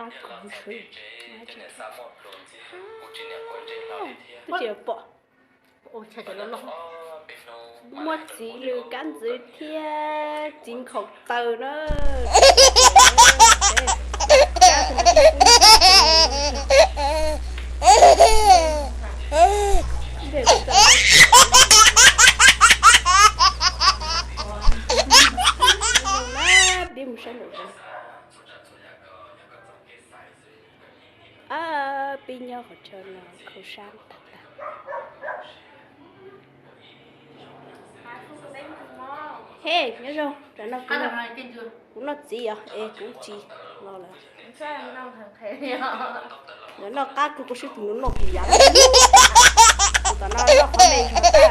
Twb tsis pom. Muaj txiv lws kab ntxwv thiab txiv nkhaus taw na. Peb mus saib ntawm no. Peb nyob qhov chaw no khaub sab tag tag. He, nyob zoo, kuv noj txiv os es kuv tsis los lawm. Noj qab kuv, kuv sib tus noj noj kuv yav. Kuv tom no noj qhov me zog tag.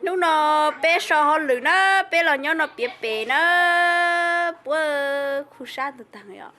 Hnub no peb so hauj lwm na, peb los nyob no piav pem na, puab khaub sab tag tag os.